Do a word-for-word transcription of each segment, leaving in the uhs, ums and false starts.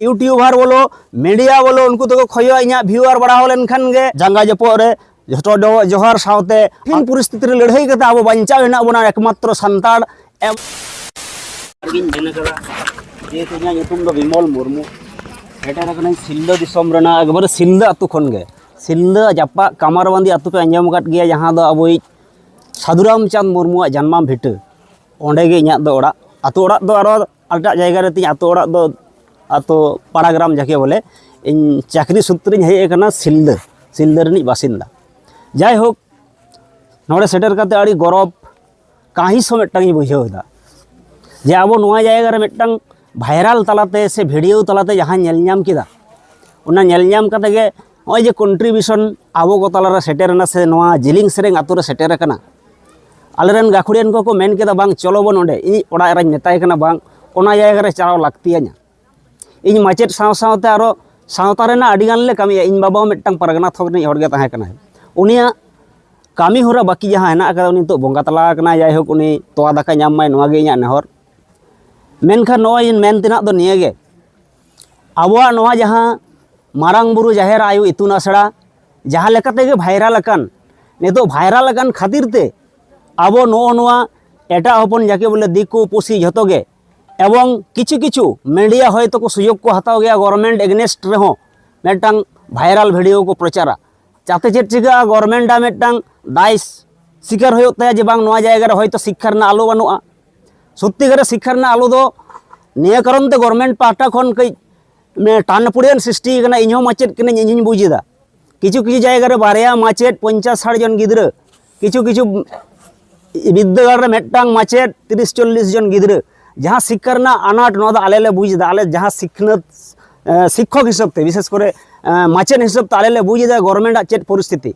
YouTuber ᱵᱚᱞᱚ, media ᱵᱚᱞᱚ, ᱩᱱᱠᱩ ᱫᱚᱠᱚ ᱠᱷᱚᱡᱚᱜᱼᱟ ᱤᱧᱟᱹᱜ viewer ᱵᱟᱲᱦᱟᱣ ᱞᱮᱱᱠᱷᱟᱱ ᱜᱮ᱾ ᱡᱟᱸᱜᱟ ᱡᱚᱯᱚᱜ ᱨᱮ ᱡᱚᱛᱚ ᱫᱚ ᱡᱚᱦᱟᱨ ᱥᱟᱶᱛᱮ ᱠᱚᱴᱷᱤᱱ ᱯᱚᱨᱤᱥᱛᱷᱤᱛᱤ ᱨᱮ ᱞᱟᱹᱲᱦᱟᱹᱭ ᱠᱟᱛᱮ ᱟᱵᱚ ᱵᱟᱧᱪᱟᱣ ᱦᱮᱱᱟᱜ ᱵᱚᱱᱟ ᱮᱠᱢᱟᱛᱨᱚ ᱥᱟᱱᱛᱟᱲ᱾ ᱮᱵ- ᱜᱤᱧ ᱢᱮᱱ ᱠᱟᱫᱟ, ᱡᱮᱦᱮᱛᱩ ᱤᱧᱟᱹᱜ ᱧᱩᱛᱩᱢ ᱫᱚ ᱵᱤᱢᱚᱞ ᱢᱩᱨᱢᱩ, ᱥᱮᱴᱮᱨ ᱟᱠᱟᱱᱟᱹᱧ ᱥᱤᱞᱫᱟᱹ ᱫᱤᱥᱚᱢ ᱨᱮᱱᱟᱜ ᱮᱠᱵᱟᱨᱮ ᱥᱤᱞᱫᱟᱹ ᱟᱹᱛᱩ ᱠᱷᱚᱱ ᱜᱮ᱾ ᱥᱤᱞᱫᱟᱹ ᱡᱟᱯᱟᱜ ᱠᱟᱢᱟᱨᱵᱟᱸᱫᱤ ᱟᱹᱛᱩ ᱯᱮ ᱟᱸᱡᱚᱢ ᱟᱠᱟᱫ ᱜᱮᱭᱟ, ᱡᱟᱦᱟᱸ ᱫᱚ ᱟᱵᱚᱭᱤᱡ ᱥᱟᱹᱫᱷᱩᱨᱟᱢ ᱪᱟᱸᱫᱽ ᱢᱩᱨᱢᱩᱣᱟᱜ ᱡᱟᱱᱟᱢ ᱵᱷᱤᱴᱟᱹ᱾ ᱚᱸᱰᱮ ᱜᱮ ᱤᱧᱟᱹᱜ ᱫᱚ ᱚᱲᱟᱜ᱾ ᱟᱹᱛᱩ ᱚᱲᱟᱜ ᱫᱚ ᱟᱨᱚ ᱮᱴᱟᱜ ᱡᱟᱭᱜᱟ ᱨᱮ ᱛᱤᱧ, ᱟᱹᱛᱩ ᱚᱲᱟᱜ ᱫᱚ ᱟᱹᱛᱩ ᱯᱟᱲᱟ ᱜᱨᱟᱢ ᱡᱟᱠᱮ ᱵᱚᱞᱮ᱾ ᱤᱧ ᱪᱟᱹᱠᱨᱤ ᱥᱩᱛᱨᱮᱧ ᱦᱮᱡ ᱟᱠᱟᱱᱟ ᱥᱤᱞᱫᱟᱹ, ᱥᱤᱞᱫᱟᱹ ᱨᱤᱱᱤᱡ ᱵᱟᱥᱤᱱᱫᱟ᱾ ᱡᱟᱭᱦᱳᱠ, ᱱᱚᱰᱮ ᱥᱮᱴᱮᱨ ᱠᱟᱛᱮ ᱟᱹᱰᱤ ᱜᱚᱨᱚᱵᱽ ᱠᱟᱹᱦᱤᱥ ᱦᱚᱸ ᱢᱤᱫᱴᱟᱝ ᱤᱧ ᱵᱩᱡᱷᱟᱹᱣ ᱮᱫᱟ, ᱡᱮ ᱟᱵᱚ ᱱᱚᱣᱟ ᱡᱟᱭᱜᱟ ᱨᱮ ᱢᱤᱫᱴᱟᱝ viral ᱛᱟᱞᱟᱛᱮ ᱥᱮ video ᱛᱟᱞᱟᱛᱮ ᱡᱟᱦᱟᱸ ᱧᱮᱞ ᱧᱟᱢ ᱠᱮᱫᱟ, ᱚᱱᱟ ᱧᱮᱞ ᱧᱟᱢ ᱠᱟᱛᱮ ᱜᱮ ᱱᱚᱜᱼᱚᱭ ᱡᱮ contribution ᱟᱵᱚ ᱠᱚ ᱛᱟᱞᱟᱨᱮ ᱥᱮᱴᱮᱨ ᱮᱱᱟ ᱥᱮ ᱱᱚᱣᱟ ᱡᱤᱞᱤᱝ ᱥᱮᱨᱮᱧ ᱟᱛᱳ ᱨᱮ ᱥᱮᱴᱮᱨ ᱟᱠᱟᱱᱟ, ᱟᱞᱮᱨᱮᱱ ᱜᱟᱹᱠᱷᱩᱲᱤᱭᱟᱹᱱ ᱠᱚᱠᱚ ᱢᱮᱱ ᱠᱮᱫᱟ, "ᱵᱟᱝ, ᱪᱚᱞᱚ ᱵᱚᱱ ᱚᱸᱰᱮ, ᱤᱧ ᱚᱲᱟᱜ ᱮᱨᱟᱧ ᱢᱮᱛᱟᱭ ᱠᱟᱱᱟ, ᱵᱟᱝ, ᱚᱱᱟ ᱡᱟᱭᱜᱟ ᱨᱮ ᱪᱟᱞᱟᱣ ᱞᱟᱹᱠᱛᱤᱭᱟᱹᱧᱟ, ᱤᱧ ᱢᱟᱪᱮᱫ ᱥᱟᱶ ᱥᱟᱶᱛᱮ ᱟᱨᱚ ᱥᱟᱶᱛᱟ ᱨᱮᱱᱟᱜ ᱟᱹᱰᱤ ᱜᱟᱱ ᱞᱮ ᱠᱟᱹᱢᱤᱭᱟ, ᱤᱧ ᱵᱟᱵᱟ ᱦᱚᱸ ᱢᱤᱫᱴᱟᱝ ᱯᱟᱨᱜᱟᱱᱟ ᱛᱷᱚᱠ ᱨᱤᱱᱤᱡ ᱦᱚᱲ ᱜᱮ ᱛᱟᱦᱮᱸ ᱠᱟᱱᱟᱭ, ᱩᱱᱤᱭᱟᱜ ᱠᱟᱹᱢᱤ ᱦᱚᱨᱟ ᱵᱟᱹᱠᱤ ᱡᱟᱦᱟᱸ ᱦᱮᱱᱟᱜ ᱟᱠᱟᱫᱟ, ᱩᱱᱤ ᱱᱤᱛᱚᱜ ᱵᱚᱸᱜᱟ ᱛᱟᱞᱟ ᱟᱠᱟᱱᱟᱭ, ᱡᱟᱭᱦᱳᱠ ᱩᱱᱤ ᱛᱚᱣᱟ ᱫᱟᱠᱟ ᱧᱟᱢ ᱢᱟᱭ, ᱱᱚᱣᱟ ᱜᱮ ᱤᱧᱟᱹᱜ ᱱᱮᱦᱚᱨ᱾" ᱢᱮᱱᱠᱷᱟᱱ ᱱᱚᱜᱼᱚᱭ ᱢᱮᱱ ᱛᱮᱱᱟᱜ ᱫᱚ ᱱᱤᱭᱟᱹ ᱜᱮ, ᱟᱵᱚᱣᱟᱜ ᱱᱚᱣᱟ ᱡᱟᱦᱟᱸ ᱢᱟᱨᱟᱝ ᱵᱩᱨᱩ ᱡᱟᱦᱮᱨ ᱟᱭᱳ ᱤᱛᱩᱱ ᱟᱥᱲᱟ ᱡᱟᱦᱟᱸ ᱞᱮᱠᱟ ᱛᱮᱜᱮ viral ᱟᱠᱟᱱ, ᱱᱤᱛᱚᱜ viral ᱟᱠᱟᱱ ᱠᱷᱟᱹᱛᱤᱨ ᱛᱮ ᱟᱵᱚ ᱱᱚᱜᱼᱚ ᱱᱚᱣᱟ ᱮᱴᱟᱜ ᱦᱚᱯᱚᱱ ᱡᱟᱠᱮ ᱵᱚᱞᱮ ᱫᱤᱠᱩ ᱯᱩᱥᱤ ᱡᱷᱚᱛᱚ ᱜᱮ, ᱮᱵᱚᱝ ᱠᱤᱪᱷᱩ ᱠᱤᱪᱷᱩ media ᱦᱚᱭᱛᱳ ᱠᱚ ᱥᱩᱡᱳᱜᱽ ᱠᱚ ᱦᱟᱛᱟᱣ ᱜᱮᱭᱟ government against ᱨᱮᱦᱚᱸ ᱢᱤᱫᱴᱟᱝ viral video ᱠᱚ ᱯᱨᱚᱪᱟᱨᱟ᱾ ᱡᱟᱛᱮ ᱪᱮᱫ ᱪᱤᱠᱟᱹᱜᱼᱟ, government ᱟᱜ ᱢᱤᱫᱴᱟᱝ ᱫᱟᱭ ᱥᱤᱠᱟᱨ ᱦᱩᱭᱩᱜ ᱛᱟᱭᱟ ᱡᱮ ᱵᱟᱝ, ᱱᱚᱣᱟ ᱡᱟᱭᱜᱟ ᱨᱮ ᱦᱚᱭᱛᱳ ᱥᱤᱠᱠᱷᱟ ᱨᱮᱱᱟᱜ ᱟᱞᱚ ᱵᱟᱹᱱᱩᱜᱼᱟ᱾ ᱥᱚᱛᱛᱤ ᱠᱟᱨᱮ ᱥᱤᱠᱠᱷᱟ ᱨᱮᱱᱟᱜ ᱟᱞᱚ ᱫᱚ ᱱᱤᱭᱟᱹ ᱠᱟᱨᱚᱱ ᱛᱮ government ᱯᱟᱦᱴᱟ ᱠᱷᱚᱱ ᱠᱟᱹᱡ ᱢᱮ-, ᱴᱟᱱᱯᱩᱲᱤᱭᱟᱱ ᱥᱨᱤᱥᱴᱤ ᱟᱠᱟᱱᱟ᱾ ᱤᱧ ᱦᱚᱸ ᱢᱟᱪᱮᱫ ᱠᱟᱹᱱᱟᱹᱧ, ᱤᱧ ᱦᱚᱸᱧ ᱵᱩᱡᱽ ᱮᱫᱟ᱾ ᱠᱤᱪᱷᱩ ᱠᱤᱪᱷᱩ ᱡᱟᱭᱜᱟ ᱨᱮ ᱵᱟᱨᱭᱟ ᱢᱟᱪᱮᱫ ᱯᱚᱧᱪᱟᱥ ᱥᱟᱴ ᱡᱚᱱ ᱜᱤᱫᱽᱨᱟᱹ, ᱠᱤᱪᱷᱩ ᱠᱤᱪᱷᱩ ᱵᱤᱫᱽᱫᱟᱹᱜᱟᱲ ᱨᱮ ᱢᱤᱫᱴᱟᱝ ᱢᱟᱪᱮᱫ ᱛᱤᱨᱤᱥ ᱪᱚᱞᱞᱤᱥ ᱡᱚᱱ ᱜᱤᱫᱽᱨᱟᱹ, ᱡᱟᱦᱟᱸ ᱥᱤᱠᱠᱷᱟ ᱨᱮᱱᱟᱜ ᱟᱱᱟᱴ, ᱱᱚᱣᱟ ᱫᱚ ᱟᱞᱮ ᱞᱮ ᱵᱩᱡᱽ ᱮᱫᱟ᱾ ᱟᱞᱮ ᱡᱟᱦᱟᱸ ᱥᱤᱠᱷᱱᱟᱹᱛ, ᱮ, ᱥᱤᱠᱠᱷᱚᱠ ᱦᱤᱥᱟᱹᱵ ᱛᱮ, ᱵᱤᱥᱮᱥ ᱠᱚᱨᱮ, ᱮ, ᱢᱟᱪᱮᱫ ᱦᱤᱥᱟᱹᱵ ᱛᱮ ᱟᱞᱮ ᱞᱮ ᱵᱩᱡᱽ ᱮᱫᱟ government ᱟᱜ ᱪᱮᱫ ᱯᱚᱨᱤᱥᱛᱷᱤᱛᱤ᱾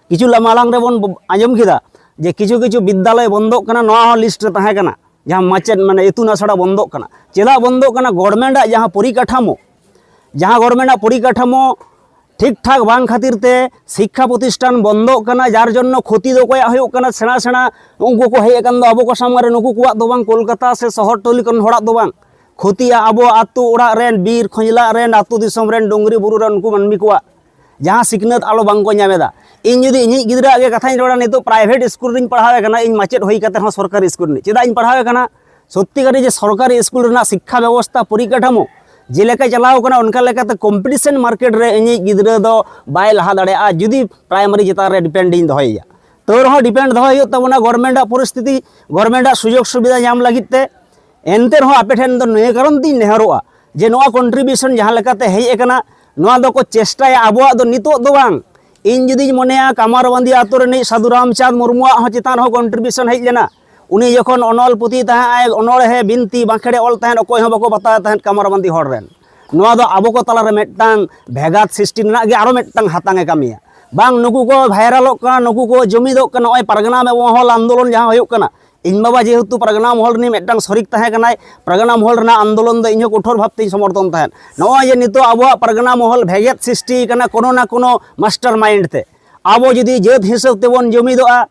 ᱠᱤᱪᱷᱩ ᱞᱟ-, ᱢᱟᱲᱟᱝ ᱨᱮᱵᱚᱱ ᱵᱚ-, ᱟᱸᱡᱚᱢ ᱠᱮᱫᱟ ᱡᱮ ᱠᱤᱪᱷᱩ ᱠᱤᱪᱷᱩ ᱵᱤᱫᱽᱫᱟᱞᱚᱭ ᱵᱚᱱᱫᱚᱜ ᱠᱟᱱᱟ, ᱱᱚᱣᱟ ᱦᱚᱸ list ᱨᱮ ᱛᱟᱦᱮᱸ ᱠᱟᱱᱟ, ᱡᱟᱦᱟᱸ ᱢᱟᱪᱮᱫ ᱢᱟᱱᱮ ᱤᱛᱩᱱ ᱟᱥᱲᱟ ᱵᱚᱱᱫᱚᱜ ᱠᱟᱱᱟ᱾ ᱪᱮᱫᱟᱜ ᱵᱚᱱᱫᱚᱜ ᱠᱟᱱᱟ? government ᱟᱜ ᱡᱟᱦᱟᱸ ᱯᱚᱨᱤᱠᱟᱴᱷᱟᱢᱳ, ᱡᱟᱦᱟᱸ government ᱟᱜ ᱯᱚᱨᱤᱠᱟᱴᱷᱟᱢᱳ ᱴᱷᱤᱠ ᱴᱷᱟᱠ ᱵᱟᱝ ᱠᱷᱟᱹᱛᱤᱨ ᱛᱮ ᱥᱤᱠᱠᱷᱟ ᱯᱨᱚᱛᱤᱥᱴᱷᱟᱱ ᱵᱚᱱᱫᱚᱜ ᱠᱟᱱᱟ, ᱡᱟᱨ ᱡᱚᱱᱱᱚ ᱠᱷᱚᱛᱤ ᱫᱚ ᱚᱠᱚᱭᱟᱜ ᱦᱩᱭᱩᱜ ᱠᱟᱱᱟ? ᱥᱮᱬᱟ ᱥᱮᱬᱟ ᱩᱱᱠᱩ ᱠᱚ ᱦᱮᱡ ᱟᱠᱟᱱ ᱫᱚ ᱟᱵᱚ ᱠᱚ ᱥᱟᱢᱟᱝ ᱨᱮ, ᱱᱩᱠᱩ ᱠᱚᱣᱟᱜ ᱫᱚ ᱵᱟᱝ, ᱠᱳᱞᱠᱟᱛᱟ ᱥᱮ ᱥᱚᱦᱚᱨ ᱴᱚᱞᱤ ᱠᱚᱨᱮᱱ ᱦᱚᱲᱟᱜ ᱫᱚ ᱵᱟᱝ, ᱠᱷᱚᱛᱤᱜᱼᱟ ᱟᱵᱚ ᱟᱹᱛᱩ ᱚᱲᱟᱜ ᱨᱮᱱ, ᱵᱤᱨ ᱠᱷᱚᱸᱡᱽᱞᱟᱜ ᱨᱮᱱ, ᱟᱹᱛᱩ ᱫᱤᱥᱚᱢ ᱨᱮᱱ, ᱰᱩᱝᱨᱤ ᱵᱩᱨᱩ ᱨᱮᱱ ᱩᱱᱠᱩ ᱢᱟᱹᱱᱢᱤ ᱠᱚᱣᱟᱜ ᱡᱟᱦᱟᱸ ᱥᱤᱠᱷᱱᱟᱹᱛ ᱟᱞᱚ ᱵᱟᱝ ᱠᱚ ᱧᱟᱢ ᱮᱫᱟ᱾ ᱤᱧ ᱡᱩᱫᱤ ᱤᱧᱤᱡ ᱜᱤᱫᱽᱨᱟᱹᱣᱟᱜ ᱜᱮ ᱠᱟᱛᱷᱟᱧ ᱨᱚᱲᱟ, ᱱᱤᱛᱚᱜ ᱯᱨᱟᱭᱵᱷᱮᱴ ᱥᱠᱩᱞ ᱨᱤᱧ ᱯᱟᱲᱦᱟᱣᱮ ᱠᱟᱱᱟ, ᱤᱧ ᱢᱟᱪᱮᱫ ᱦᱩᱭ ᱠᱟᱛᱮ ᱦᱚᱸ ᱥᱚᱨᱠᱟᱨᱤ ᱥᱠᱩᱞ ᱨᱤᱱᱤᱡ ᱪᱮᱫᱟᱜ ᱤᱧ ᱯᱟᱲᱦᱟᱣᱮ ᱠᱟᱱᱟ? ᱥᱚᱛᱛᱤ ᱠᱟᱨᱤ ᱡᱮ ᱥᱚᱨᱠᱟᱨᱤ ᱥᱠᱩᱞ ᱨᱮᱱᱟᱜ ᱥᱤᱠᱠᱷᱟ ᱵᱮᱵᱚᱥᱛᱷᱟ, ᱯᱚᱨᱤᱠᱟᱴᱷᱟᱢᱳ ᱡᱮ ᱞᱮᱠᱟ ᱪᱟᱞᱟᱣ ᱠᱟᱱᱟ, ᱚᱱᱠᱟ ᱞᱮᱠᱟᱛᱮ ᱠᱚᱢᱯᱤᱴᱤᱥᱚᱱ ᱢᱟᱨᱠᱮᱴ ᱨᱮ ᱤᱧᱤᱡ ᱜᱤᱫᱽᱨᱟᱹ ᱫᱚ ᱵᱟᱭ ᱞᱟᱦᱟ ᱫᱟᱲᱮᱭᱟᱜᱼᱟ, ᱡᱩᱫᱤ ᱯᱨᱟᱭᱢᱟᱨᱤ ᱪᱮᱛᱟᱱ ᱨᱮ ᱰᱤᱯᱮᱱᱰ ᱤᱧ ᱫᱚᱦᱚᱭᱮᱭᱟ᱾ ᱛᱟᱹᱣ ᱨᱮᱦᱚᱸ ᱰᱤᱯᱮᱱᱰ ᱫᱚᱦᱚᱭ ᱦᱩᱭᱩᱜ ᱛᱟᱵᱚᱱᱟ ᱜᱚᱨᱢᱮᱱᱴᱟᱜ ᱯᱚᱨᱤᱥᱛᱷᱤᱛᱤ, ᱜᱚᱨᱢᱮᱱᱴᱟᱜ ᱥᱩᱡᱳᱜᱽ ᱥᱩᱵᱤᱫᱷᱟ ᱧᱟᱢ ᱞᱟᱹᱜᱤᱫ ᱛᱮ᱾ ᱮᱱᱛᱮ ᱨᱮᱦᱚᱸ ᱟᱯᱮ ᱴᱷᱮᱱ ᱫᱚ ᱱᱤᱭᱟᱹ ᱠᱟᱨᱚᱱ ᱛᱤᱧ ᱱᱮᱦᱚᱨᱚᱜᱼᱟ ᱡᱮ ᱱᱚᱣᱟ ᱠᱚᱱᱴᱨᱤᱵᱤᱭᱩᱥᱚᱱ ᱡᱟᱦᱟᱸ ᱞᱮᱠᱟᱛᱮ ᱦᱮᱡ ᱟᱠᱟᱱᱟ, ᱱᱚᱣᱟ ᱫᱚᱠᱚ ᱪᱮᱥᱴᱟᱭᱟ ᱟᱵᱚᱣᱟᱜ ᱫᱚ ᱱᱤᱛᱚᱜ ᱫᱚ ᱵᱟᱝ᱾ ᱤᱧ ᱡᱩᱫᱤᱧ ᱢᱚᱱᱮᱭᱟ, ᱠᱟᱢᱟᱨᱵᱟᱸᱫᱤ ᱟᱛᱳ ᱨᱤᱱᱤᱡ ᱥᱟᱹᱫᱷᱩ ᱨᱟᱢᱪᱟᱸᱫᱽ ᱢᱩᱨᱢᱩᱣᱟᱜ ᱦᱚᱸ ᱪᱮᱛᱟᱱ ᱨᱮᱦᱚᱸ ᱠᱚᱱᱴᱨᱤᱵᱤᱭᱩᱥᱚᱱ ᱦᱮᱡ ᱞᱮᱱᱟ᱾ ᱩᱱᱤ ᱡᱚᱠᱷᱚᱱ ᱚᱱᱚᱞ ᱯᱩᱛᱷᱤ ᱛᱟᱦᱮᱸᱫ ᱟᱭ, ᱚᱱᱚᱬᱦᱮ, ᱵᱤᱱᱛᱤ, ᱵᱟᱸᱠᱷᱮᱲᱮ ᱚᱞ ᱛᱟᱦᱮᱸᱫ, ᱚᱠᱚᱭ ᱦᱚᱸ ᱵᱟᱠᱚ ᱵᱟᱛᱟᱣᱮᱫ ᱛᱟᱦᱮᱸᱫ ᱠᱟᱢᱟᱨᱵᱟᱸᱫᱤ ᱦᱚᱲ ᱨᱮᱱ᱾ ᱱᱚᱣᱟ ᱫᱚ ᱟᱵᱚ ᱠᱚ ᱛᱟᱞᱟᱨᱮ ᱢᱤᱫᱴᱟᱝ ᱵᱷᱮᱜᱟᱫ ᱥᱨᱤᱥᱴᱤ ᱨᱮᱱᱟᱜ ᱜᱮ ᱟᱨᱚ ᱢᱤᱫᱴᱟᱝ ᱦᱟᱛᱟᱝ ᱮ ᱠᱟᱹᱢᱤᱭᱟ᱾ ᱵᱟᱝ, ᱱᱩᱠᱩ ᱠᱚ ᱵᱷᱟᱭᱨᱟᱞᱚᱜ ᱠᱟᱱᱟ, ᱱᱩᱠᱩ ᱠᱚ ᱡᱩᱢᱤᱫᱚᱜ ᱠᱟᱱᱟ, ᱱᱚᱜᱼᱚᱭ ᱯᱟᱨᱜᱟᱱᱟ ᱢᱚᱦᱚᱞ ᱟᱱᱫᱳᱞᱚᱱ ᱡᱟᱦᱟᱸ ᱦᱩᱭᱩᱜ ᱠᱟᱱᱟ, ᱤᱧ ᱵᱟᱵᱟ ᱡᱮᱦᱮᱛᱩ ᱯᱟᱨᱜᱟᱱᱟ ᱢᱚᱦᱚᱞ ᱨᱤᱱᱤᱡ ᱢᱤᱫᱴᱟᱝ ᱥᱚᱨᱤᱠ ᱛᱟᱦᱮᱸ ᱠᱟᱱᱟᱭ, ᱯᱟᱨᱜᱟᱱᱟ ᱢᱚᱦᱚᱞ ᱨᱮᱱᱟᱜ ᱟᱱᱫᱳᱞᱚᱱ ᱫᱚ ᱤᱧᱦᱚᱸ ᱠᱚᱴᱷᱳᱨ ᱵᱷᱟᱵᱽ ᱛᱮᱧ ᱥᱚᱢᱚᱨᱛᱷᱚᱱ ᱛᱟᱦᱮᱸᱫ᱾ ᱱᱚᱜᱼᱚᱭ ᱡᱮ ᱱᱤᱛᱚᱜ ᱟᱵᱚᱣᱟᱜ ᱯᱟᱨᱜᱟᱱᱟ ᱢᱚᱦᱚᱞ ᱵᱷᱮᱜᱮᱫ ᱥᱨᱤᱥᱴᱤ ᱠᱟᱱᱟ ᱠᱳᱱᱳ ᱱᱟ ᱠᱳᱱᱳ ᱢᱟᱥᱴᱟᱨ ᱢᱟᱭᱤᱱᱰ ᱛᱮ, ᱟᱵᱚ ᱡᱩᱫᱤ ᱡᱟᱹᱛ ᱦᱤᱥᱟᱹᱵ ᱛᱮᱵᱚᱱ ᱡᱩᱢᱤᱫᱚᱜᱼᱟ,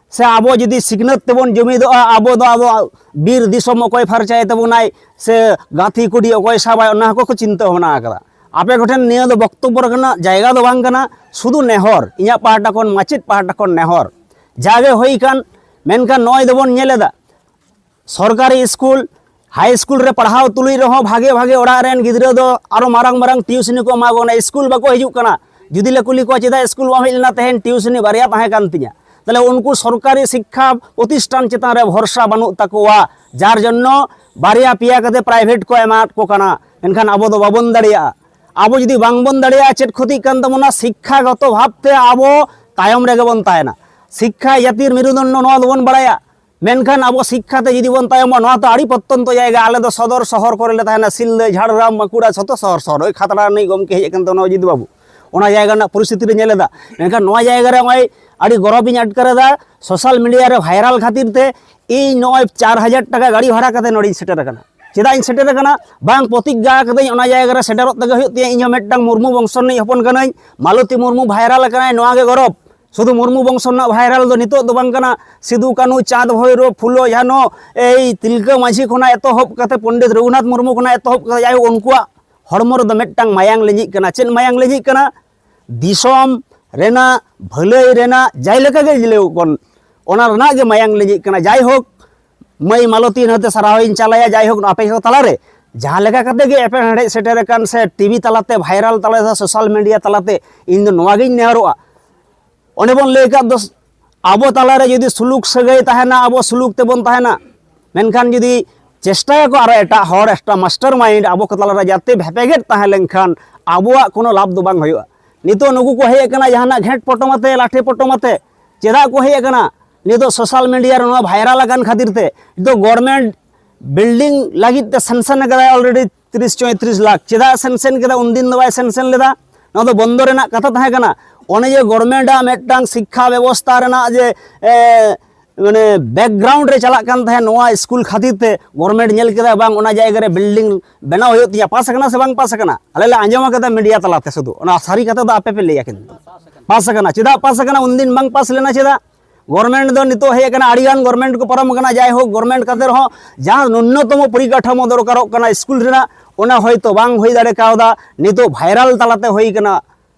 ᱥᱮ ᱟᱵᱚ ᱡᱩᱫᱤ ᱥᱤᱠᱷᱱᱟᱹᱛ ᱛᱮᱵᱚᱱ ᱡᱩᱢᱤᱫᱚᱜᱼᱟ, ᱟᱵᱚ ᱫᱚ ᱟᱵᱚ ᱵᱤᱨ ᱫᱤᱥᱚᱢ ᱚᱠᱚᱭ ᱯᱷᱟᱨᱪᱟᱭ ᱛᱟᱵᱚᱱᱟᱭ, ᱥᱮ ᱜᱟᱹᱛᱷᱤ ᱠᱩᱰᱤ ᱚᱠᱚᱭ ᱥᱟᱵᱟᱭ, ᱚᱱᱟ ᱦᱚᱸᱠᱚ ᱠᱚ ᱪᱤᱱᱛᱟᱹ ᱵᱷᱟᱵᱽᱱᱟ ᱟᱠᱟᱫᱟ᱾ ᱟᱯᱮ ᱠᱚᱴᱷᱮᱱ ᱱᱤᱭᱟᱹ ᱫᱚ ᱵᱚᱠᱛᱚᱵᱵᱚ ᱨᱮᱱᱟᱜ ᱡᱟᱭᱜᱟ ᱫᱚ ᱵᱟᱝ ᱠᱟᱱᱟ, ᱥᱩᱫᱷᱩ ᱱᱮᱦᱚᱨ, ᱤᱧᱟᱹᱜ ᱯᱟᱦᱴᱟ ᱠᱷᱚᱱ, ᱢᱟᱪᱮᱫ ᱯᱟᱦᱴᱟ ᱠᱷᱚᱱ ᱱᱮᱦᱚᱨ᱾ ᱡᱟᱜᱮ ᱦᱩᱭ ᱠᱟᱱ, ᱢᱮᱱᱠᱷᱟᱱ ᱱᱚᱜᱼᱚᱭ ᱫᱚᱵᱚᱱ ᱧᱮᱞ ᱮᱫᱟ, ᱥᱚᱨᱠᱟᱨᱤ ᱥᱠᱩᱞ, ᱦᱟᱭ ᱥᱠᱩᱞ ᱨᱮ ᱯᱟᱲᱦᱟᱣ ᱛᱩᱞᱩᱡ ᱨᱮᱦᱚᱸ ᱵᱷᱟᱜᱮ ᱵᱷᱟᱜᱮ ᱚᱲᱟᱜ ᱨᱮᱱ ᱜᱤᱫᱽᱨᱟᱹ ᱫᱚ ᱟᱨᱚ ᱢᱟᱨᱟᱝ ᱢᱟᱨᱟᱝ ᱴᱤᱭᱩᱥᱚᱱᱤ ᱠᱚ ᱮᱢᱟ ᱠᱚ ᱠᱟᱱᱟ, ᱥᱠᱩᱞ ᱵᱟᱠᱚ ᱦᱤᱡᱩᱜ ᱠᱟᱱᱟ᱾ ᱡᱩᱫᱤ ᱞᱮ ᱠᱩᱞᱤ ᱠᱚᱣᱟ, "ᱪᱮᱫᱟᱜ ᱥᱠᱩᱞ ᱵᱟᱢ ᱦᱮᱡ ᱞᱮᱱᱟ ᱛᱮᱦᱮᱧ?" "ᱴᱤᱭᱩᱥᱚᱱᱤ ᱵᱟᱨᱭᱟ ᱛᱟᱦᱮᱸ ᱠᱟᱱ ᱛᱤᱧᱟ᱾" ᱛᱟᱦᱞᱮ ᱩᱱᱠᱩ ᱥᱚᱨᱠᱟᱨᱤ ᱥᱤᱠᱠᱷᱟ ᱯᱨᱚᱛᱤᱥᱴᱷᱟᱱ ᱪᱮᱛᱟᱱ ᱨᱮ ᱵᱷᱚᱨᱥᱟ ᱵᱟᱹᱱᱩᱜ ᱛᱟᱠᱚᱣᱟ, ᱡᱟᱨ ᱡᱚᱱᱱᱚ ᱵᱟᱨᱭᱟ ᱯᱮᱭᱟ ᱠᱟᱛᱮ ᱯᱨᱟᱭᱵᱷᱮᱴ ᱠᱚ ᱮᱢᱟᱫ ᱠᱚ ᱠᱟᱱᱟ᱾ ᱢᱮᱱᱠᱷᱟᱱ ᱟᱵᱚ ᱫᱚ ᱵᱟᱵᱚᱱ ᱫᱟᱲᱮᱭᱟᱜᱼᱟ᱾ ᱟᱵᱚ ᱡᱩᱫᱤ ᱵᱟᱝᱵᱚᱱ ᱫᱟᱲᱮᱭᱟᱜᱼᱟ, ᱪᱮᱫ ᱠᱷᱚᱛᱤᱜ ᱠᱟᱱ ᱛᱟᱵᱚᱱᱟ? ᱥᱤᱠᱠᱷᱟᱜᱚᱛᱚ ᱵᱷᱟᱵᱽ ᱛᱮ ᱟᱵᱚ ᱛᱟᱭᱚᱢ ᱨᱮᱜᱮ ᱵᱚᱱ ᱛᱟᱦᱮᱱᱟ᱾ ᱥᱤᱠᱠᱷᱟ ᱡᱟᱹᱛᱤᱨ ᱢᱮᱨᱩᱫᱚᱱᱰᱚ, ᱱᱚᱣᱟ ᱫᱚᱵᱚᱱ ᱵᱟᱲᱟᱭᱟ᱾ ᱢᱮᱱᱠᱷᱟᱱ ᱟᱵᱚ ᱥᱤᱠᱠᱷᱟ ᱛᱮ ᱡᱩᱫᱤ ᱵᱚᱱ ᱛᱟᱭᱚᱢᱚᱜᱼᱟ, ᱱᱚᱣᱟ ᱛᱚ ᱟᱹᱰᱤ ᱯᱨᱚᱛᱛᱚᱱᱛᱚ ᱡᱟᱭᱜᱟ, ᱟᱞᱮ ᱫᱚ ᱥᱚᱫᱚᱨ ᱥᱚᱦᱚᱨ ᱠᱚᱨᱮ ᱞᱮ ᱛᱟᱦᱮᱱᱟ, ᱥᱤᱞᱫᱟᱹ, ᱡᱷᱟᱲᱜᱨᱟᱢ, ᱵᱟᱸᱠᱩᱲᱟ, ᱡᱷᱚᱛᱚ ᱥᱚᱦᱚᱨ ᱥᱚᱦᱚᱨ, ᱳᱭ ᱠᱷᱟᱛᱲᱟ ᱨᱤᱱᱤᱡ ᱜᱚᱢᱠᱮ ᱦᱮᱡ ᱟᱠᱟᱱ ᱛᱟᱵᱚᱱᱟ ᱚᱡᱤᱛ ᱵᱟᱹᱵᱩ, ᱚᱱᱟ ᱡᱟᱭᱜᱟ ᱨᱮᱱᱟᱜ ᱯᱚᱨᱤᱥᱛᱷᱤᱛᱤ ᱞᱮ ᱧᱮᱞ ᱮᱫᱟ᱾ ᱢᱮᱱᱠᱷᱟᱱ ᱱᱚᱣᱟ ᱡᱟᱭᱜᱟ ᱨᱮ ᱱᱚᱜᱼᱚᱭ ᱟᱹᱰᱤ ᱜᱚᱨᱚᱵᱽ ᱤᱧ ᱟᱴᱠᱟᱨ ᱮᱫᱟ, ᱥᱳᱥᱟᱞ ᱢᱤᱰᱤᱭᱟ ᱨᱮ ᱵᱷᱟᱭᱨᱟᱞ ᱠᱷᱟᱹᱛᱤᱨ ᱛᱮ ᱤᱧ ᱱᱚᱜᱼᱚᱭ ᱪᱟᱨ ᱦᱟᱡᱟᱨ ᱴᱟᱠᱟ ᱜᱟᱹᱰᱤ ᱵᱷᱟᱲᱟ ᱠᱟᱛᱮ ᱱᱚᱰᱮᱧ ᱥᱮᱴᱮᱨ ᱟᱠᱟᱱᱟ᱾ ᱪᱮᱫᱟᱜ ᱤᱧ ᱥᱮᱴᱮᱨ ᱟᱠᱟᱱᱟ? ᱵᱟᱝ, ᱯᱨᱚᱛᱤᱜᱽᱜᱟ ᱠᱟᱹᱫᱟᱹᱧ ᱚᱱᱟ ᱡᱟᱭᱜᱟ ᱨᱮ ᱥᱮᱴᱮᱨᱚᱜ ᱛᱮᱜᱮ ᱦᱩᱭᱩᱜ ᱛᱤᱧᱟᱹ, ᱤᱧ ᱦᱚᱸ ᱢᱤᱫᱴᱟᱝ ᱢᱩᱨᱢᱩ ᱵᱚᱝᱥᱚ ᱨᱤᱱᱤᱡ ᱦᱚᱯᱚᱱ ᱠᱟᱹᱱᱟᱹᱧ, ᱢᱟᱞᱚᱛᱤ ᱢᱩᱨᱢᱩ ᱵᱷᱟᱭᱨᱟᱞ ᱟᱠᱟᱱᱟᱭ, ᱱᱚᱣᱟ ᱜᱮ ᱜᱚᱨᱚᱵᱽ᱾ ᱥᱩᱫᱷᱩ ᱢᱩᱨᱢᱩ ᱵᱚᱝᱥᱚ ᱨᱮᱱᱟᱜ ᱵᱷᱟᱭᱨᱟᱞ ᱫᱚ ᱱᱤᱛᱚᱜ ᱫᱚ ᱵᱟᱝ ᱠᱟᱱᱟ᱾ ᱥᱤᱫᱩ, ᱠᱟᱹᱱᱦᱩ, ᱪᱟᱸᱫᱽ, ᱵᱷᱳᱭᱨᱳᱵ, ᱯᱷᱩᱞᱳ, ᱡᱷᱟᱱᱳ, ᱮᱭ ᱛᱤᱞᱠᱟᱹ ᱢᱟᱹᱡᱷᱤ ᱠᱷᱚᱱᱟᱜ ᱮᱛᱚᱦᱚᱵ ᱠᱟᱛᱮ ᱯᱚᱱᱰᱤᱛ ᱨᱚᱜᱷᱩᱱᱟᱛᱷ ᱢᱩᱨᱢᱩ ᱠᱷᱚᱱᱟᱜ ᱮᱛᱚᱦᱚᱵ ᱠᱟᱛᱮ ᱡᱟᱭᱦᱳᱠ ᱩᱱᱠᱩᱣᱟᱜ ᱦᱚᱲᱢᱚ ᱨᱮᱫᱚ ᱢᱤᱫᱴᱟᱝ ᱢᱟᱭᱟᱝ ᱞᱤᱸᱡᱤᱜ ᱠᱟᱱᱟ᱾ ᱪᱮᱫ ᱢᱟᱭᱟᱝ ᱞᱤᱸᱡᱤᱜ ᱠᱟᱱᱟ? ᱫᱤᱥᱚᱢ ᱨᱮᱱᱟᱜ ᱵᱷᱟᱹᱞᱟᱹᱭ ᱨᱮᱱᱟᱜ ᱡᱟᱭ ᱞᱮᱠᱟ ᱜᱮ ᱞᱟᱹᱭ ᱠᱚᱱ, ᱚᱱᱟ ᱨᱮᱱᱟᱜ ᱜᱮ ᱢᱟᱭᱟᱝ ᱞᱤᱸᱡᱤᱜ ᱠᱟᱱᱟ᱾ ᱡᱟᱭᱦᱳᱠ, ᱢᱟᱹᱭ ᱢᱟᱞᱚᱛᱤ ᱱᱚᱛᱮ ᱥᱟᱨᱦᱟᱣ ᱤᱧ ᱪᱟᱞᱟᱭᱟ᱾ ᱡᱟᱭᱦᱳᱠ, ᱟᱯᱮ ᱠᱚ ᱛᱟᱞᱟᱨᱮ ᱡᱟᱦᱟᱸ ᱞᱮᱠᱟ ᱠᱟᱛᱮ ᱜᱮ ᱮᱯᱮᱢ ᱦᱮᱲᱦᱮᱫ ᱥᱮᱴᱮᱨ ᱟᱠᱟᱱ ᱥᱮ ᱴᱤᱵᱷᱤ ᱛᱟᱞᱟᱛᱮ, ᱵᱷᱟᱭᱨᱟᱞ ᱛᱟᱞᱟᱛᱮ, ᱥᱳᱥᱟᱞ ᱢᱤᱰᱤᱭᱟ ᱛᱟᱞᱟᱛᱮ, ᱤᱧ ᱫᱚ ᱱᱚᱣᱟ ᱜᱤᱧ ᱱᱮᱦᱚᱨᱚᱜᱼᱟ, ᱚᱸᱰᱮ ᱵᱚᱱ ᱞᱟᱹᱭ ᱟᱠᱟᱫ ᱫᱚ, ᱟᱵᱚ ᱛᱟᱞᱟᱨᱮ ᱡᱩᱫᱤ ᱥᱩᱞᱩᱠ ᱥᱟᱹᱜᱟᱹᱭ ᱛᱟᱦᱮᱱᱟ, ᱟᱵᱚ ᱥᱩᱞᱩᱠ ᱛᱮᱵᱚᱱ ᱛᱟᱦᱮᱱᱟ᱾ ᱢᱮᱱᱠᱷᱟᱱ ᱡᱩᱫᱤ ᱪᱮᱥᱴᱟᱭᱟᱠᱚ ᱟᱨᱚ ᱮᱴᱟᱜ ᱦᱚᱲ, ᱮᱴᱟᱜ ᱢᱟᱥᱴᱟᱨ ᱢᱟᱭᱤᱱᱰ ᱟᱵᱚ ᱠᱚ ᱛᱟᱞᱟᱨᱮ ᱡᱟᱛᱮ ᱵᱷᱮᱯᱮᱜᱮᱫ ᱛᱟᱦᱮᱸ ᱞᱮᱱᱠᱷᱟᱱ ᱟᱵᱚᱣᱟᱜ ᱠᱳᱱᱳ ᱞᱟᱵᱷ ᱫᱚ ᱵᱟᱝ ᱦᱩᱭᱩᱜᱼᱟ᱾ ᱱᱤᱛᱚᱜ ᱱᱩᱠᱩ ᱠᱚ ᱦᱮᱡ ᱟᱠᱟᱱᱟ ᱡᱟᱦᱟᱱᱟᱜ ᱜᱷᱮᱸᱴ ᱯᱚᱴᱚᱢ ᱟᱛᱮ, ᱞᱟᱴᱷᱮ ᱯᱚᱴᱚᱢ ᱟᱛᱮ᱾ ᱪᱮᱫᱟᱜ ᱠᱚ ᱦᱮᱡ ᱟᱠᱟᱱᱟ? ᱱᱤᱛᱚᱜ ᱥᱳᱥᱟᱞ ᱢᱤᱰᱤᱭᱟ ᱨᱮ ᱱᱚᱣᱟ ᱵᱷᱟᱭᱨᱟᱞ ᱟᱠᱟᱱ ᱠᱷᱟᱹᱛᱤᱨ ᱛᱮ᱾ ᱱᱤᱛᱚᱜ ᱜᱚᱨᱢᱮᱱᱴ ᱵᱤᱞᱰᱤᱝ ᱞᱟᱹᱜᱤᱫ ᱛᱮ ᱥᱮᱱᱥᱮᱱ ᱟᱠᱟᱫᱟᱭ ᱚᱞᱨᱮᱰᱤ ᱛᱤᱨᱤᱥ ᱪᱚᱭᱛᱨᱤᱥ ᱞᱟᱠᱷ᱾ ᱪᱮᱫᱟᱜ ᱥᱮᱱᱥᱮᱱ ᱠᱮᱫᱟ? ᱩᱱᱫᱤᱱ ᱫᱚ ᱵᱟᱭ ᱥᱮᱱᱥᱮᱱ ᱞᱮᱫᱟ᱾ ᱱᱚᱣᱟ ᱫᱚ ᱵᱚᱱᱫᱚ ᱨᱮᱱᱟᱜ ᱠᱟᱛᱷᱟ ᱛᱟᱦᱮᱸ ᱠᱟᱱᱟ᱾ ᱚᱱᱮ ᱡᱮ ᱜᱚᱨᱢᱮᱱᱴᱟᱜ ᱢᱤᱫᱴᱟᱝ ᱥᱤᱠᱠᱷᱟ ᱵᱮᱵᱚᱥᱛᱷᱟ ᱨᱮᱱᱟᱜ ᱡᱮ, ᱮ, ᱢᱟᱱᱮ ᱵᱮᱠᱜᱨᱟᱣᱩᱱᱰ ᱨᱮ ᱪᱟᱞᱟᱜ ᱠᱟᱱ ᱛᱟᱦᱮᱸᱫ, ᱱᱚᱣᱟ ᱥᱠᱩᱞ ᱠᱷᱟᱹᱛᱤᱨ ᱛᱮ ᱜᱚᱨᱢᱮᱱᱴ ᱧᱮᱞ ᱠᱮᱫᱟ, ᱵᱟᱝ, ᱚᱱᱟ ᱡᱟᱭᱜᱟ ᱨᱮ ᱵᱤᱞᱰᱤᱝ ᱵᱮᱱᱟᱣ ᱦᱩᱭᱩᱜ ᱛᱤᱧᱟ᱾ ᱯᱟᱥ ᱟᱠᱟᱱᱟ ᱥᱮ ᱵᱟᱝ ᱯᱟᱥ ᱟᱠᱟᱱᱟ? ᱟᱞᱮ ᱞᱮ ᱟᱸᱡᱚᱢ ᱟᱠᱟᱫᱟ ᱢᱤᱰᱤᱭᱟ ᱛᱟᱞᱟᱛᱮ, ᱥᱩᱫᱷᱩ ᱚᱱᱟ ᱥᱟᱹᱨᱤ ᱠᱟᱛᱷᱟ ᱫᱚ ᱟᱯᱮ ᱯᱮ ᱞᱟᱹᱭᱟ᱾ ᱠᱤᱱᱛᱩ ᱯᱟᱥ ᱟᱠᱟᱱᱟ᱾ ᱪᱮᱫᱟᱜ ᱯᱟᱥ ᱟᱠᱟᱱᱟ? ᱩᱱᱫᱤᱱ ᱵᱟᱝ ᱯᱟᱥ ᱞᱮᱱᱟ ᱪᱮᱫᱟᱜ? ᱜᱚᱨᱢᱮᱱᱴ ᱫᱚ ᱱᱤᱛᱚᱜ ᱦᱮᱡ ᱟᱠᱟᱱᱟ, ᱟᱹᱰᱤᱜᱟᱱ ᱜᱚᱨᱢᱮᱱᱴ ᱠᱚ ᱯᱟᱨᱚᱢ ᱟᱠᱟᱱᱟ᱾ ᱡᱟᱭᱦᱳᱠ, ᱜᱚᱨᱢᱮᱱᱴ ᱠᱟᱛᱮ ᱨᱮᱦᱚᱸ ᱡᱟᱦᱟᱸ ᱱᱩᱱᱱᱚᱛᱚᱢᱚ ᱯᱚᱨᱤᱠᱟᱴᱷᱟᱢᱳ ᱫᱚᱨᱠᱟᱨᱚᱜ ᱠᱟᱱᱟ ᱥᱠᱩᱞ ᱨᱮᱱᱟᱜ, ᱚᱱᱟ ᱦᱚᱭᱛᱳ ᱵᱟᱝ ᱦᱩᱭ ᱫᱟᱲᱮ ᱠᱟᱣᱫᱟ, ᱱᱤᱛᱚᱜ ᱵᱷᱟᱭᱨᱟᱞ ᱛᱟᱞᱟᱛᱮ ᱦᱩᱭ ᱠᱟᱱᱟ᱾